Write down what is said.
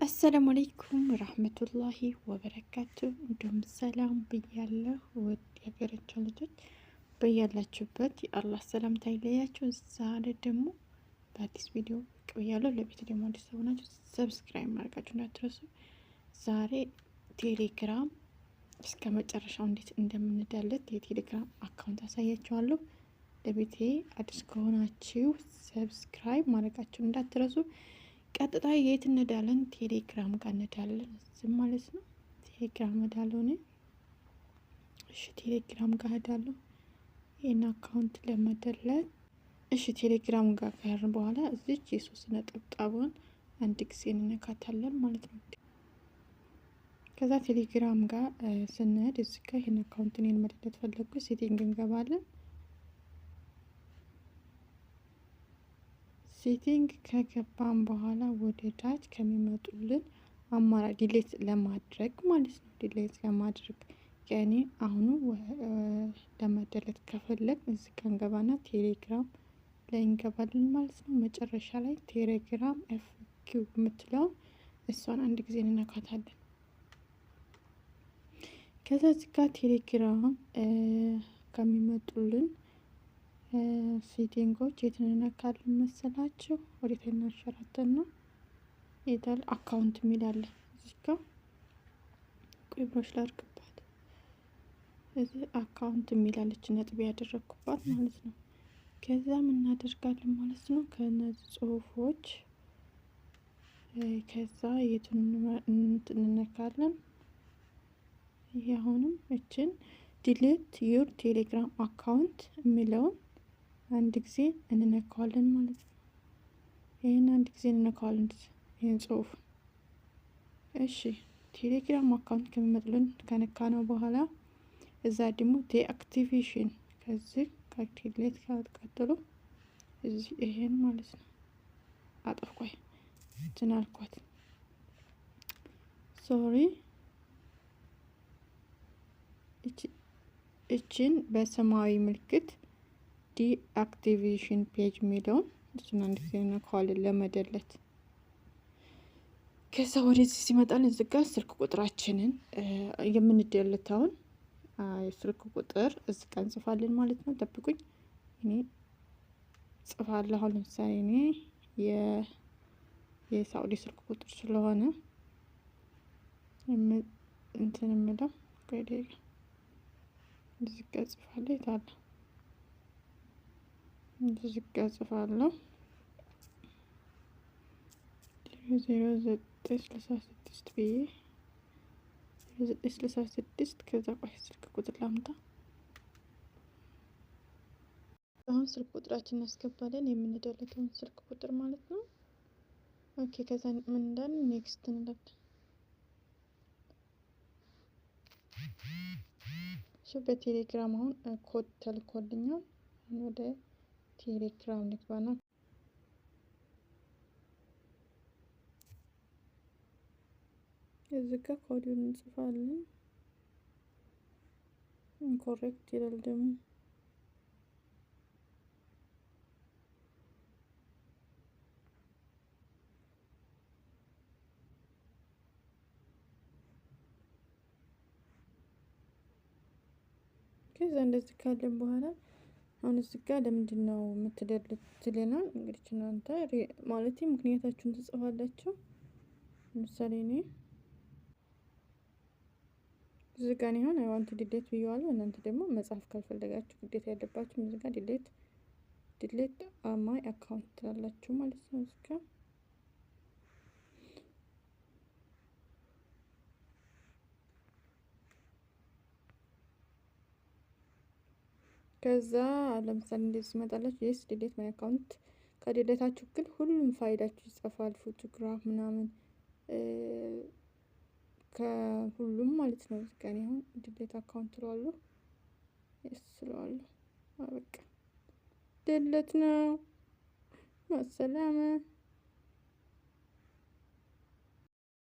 السلام عليكم ورحمة الله وبركاته። እንዲሁም ሰላም ብያለሁ ውድ የሀገራችን ልጆች በያላችሁበት የአላህ ሰላምታ ይለያችሁ። ዛሬ ደግሞ በአዲስ ቪዲዮ ብቅ ብያለሁ። ለቤት ደግሞ አዲስ ሰው ናችሁ subscribe ማድረጋችሁ እንዳትረሱ። ዛሬ ቴሌግራም እስከ መጨረሻው እንዴት እንደምንደልት የቴሌግራም account አሳያችኋለሁ። ለቤቴ አዲስ ከሆናችሁ subscribe ማድረጋችሁ እንዳትረሱ። ቀጥታ የት እንዳለን? ቴሌግራም ጋር እንዳለን ዝም ማለት ነው። ቴሌግራም እሄዳለሁ እኔ። እሺ ቴሌግራም ጋር እሄዳለሁ ይህን account ለመደለት። እሺ ቴሌግራም ጋር ከሄድን በኋላ እዚች የሶስት ነጠብጣቡን አንድ ጊዜ እንነካታለን ማለት ነው። ከዛ ቴሌግራም ጋር ስንሄድ እዚህ ጋር ይህን account እኔን መደለት ፈለግኩ፣ setting እንገባለን። Setting ከገባን በኋላ ወደ ታች ከሚመጡልን አማራጭ delete ለማድረግ ማለት ነው። Delete ለማድረግ ከእኔ አሁኑ ለመደለት ከፈለግ እዚህ ጋር እንገባና ቴሌግራም ላይ እንገባለን ማለት ነው። መጨረሻ ላይ ቴሌግራም FAQ የምትለውን እሷን አንድ ጊዜ እንነካታለን። ከዛ እዚህ ጋር ቴሌግራም ከሚመጡልን setting ኦች የት እንነካለን መሰላችሁ? ወዴት እናሸራተን ነው የታል account የሚል አለ እዚህ ጋር። ቆይ brush ላድርግባት። እዚህ account የሚል አለች ነጥብ ያደረግኩባት ማለት ነው። ከዛ ምን እናደርጋለን ማለት ነው ከነዚህ ጽሁፎች ከዛ የቱን እንነካለን? ይሄ አሁንም እችን delete your Telegram account የሚለውን አንድ ጊዜ እንነካዋለን ማለት ነው። ይህን አንድ ጊዜ እንነካዋለን ይህን ጽሁፍ። እሺ ቴሌግራም account ከሚመጥልን ከነካ ነው በኋላ እዛ ደግሞ deactivation ከዚህ ከ delete ቀጥሎ እዚህ ይሄን ማለት ነው። አጠፍኳይ እንትን አልኳት፣ sorry። እችን በሰማያዊ ምልክት deactivation page የሚለውን እሱን አንድ ጊዜ እንነካዋለን ለመደለት። ከዛ ወደዚህ ሲመጣልን እዚህ ጋር ስልክ ቁጥራችንን የምንደልተውን የስልክ ቁጥር እዚህ ጋር እንጽፋለን ማለት ነው። ጠብቁኝ፣ እኔ ጽፋለሁ። አሁን ለምሳሌ እኔ የሳኡዲ ስልክ ቁጥር ስለሆነ እንትን የምለው እዚህ ጋር ጽፋለሁ። የታለ? እዚህ ጋር ጽፋለሁ 0966 ብዬ 0966። ከዛ ቆይ ስልክ ቁጥር ላምጣ። አሁን ስልክ ቁጥራችን እናስገባለን የምንደለተውን ስልክ ቁጥር ማለት ነው። Okay፣ ከዛ ምን እንዳለን next እንላለን። እሺ በቴሌግራም አሁን ኮድ ተልኮልኛል። ወደ ቴሌግራም ልግባና እዚህ ጋር ኮዱን እንጽፋለን። Incorrect ይላል ደግሞ። ከዛ እንደዚህ ካለን በኋላ አሁን እዚህ ጋር ለምንድን ነው የምትደልት ይለናል። እንግዲህ እናንተ ማለት ምክንያታችሁን ትጽፋላችሁ። ለምሳሌ እኔ እዚህ ጋር አሁን I want delete ብየዋለሁ። እናንተ ደግሞ መጻፍ ካልፈለጋችሁ ግዴታ ያለባችሁ እዚህ ጋር delete my account ትላላችሁ ማለት ነው። እዚህ ጋር ከዛ ለምሳሌ እንደዚህ ሲመጣላችሁ yes delete my account ከዴሌታችሁ ግን ሁሉም ፋይላችሁ ይጠፋል፣ ፎቶግራፍ ምናምን ከሁሉም ማለት ነው። እዚህ ጋር አሁን delete account እለዋለሁ፣ yes እለዋለሁ። በቃ delete ነው። مع السلامة።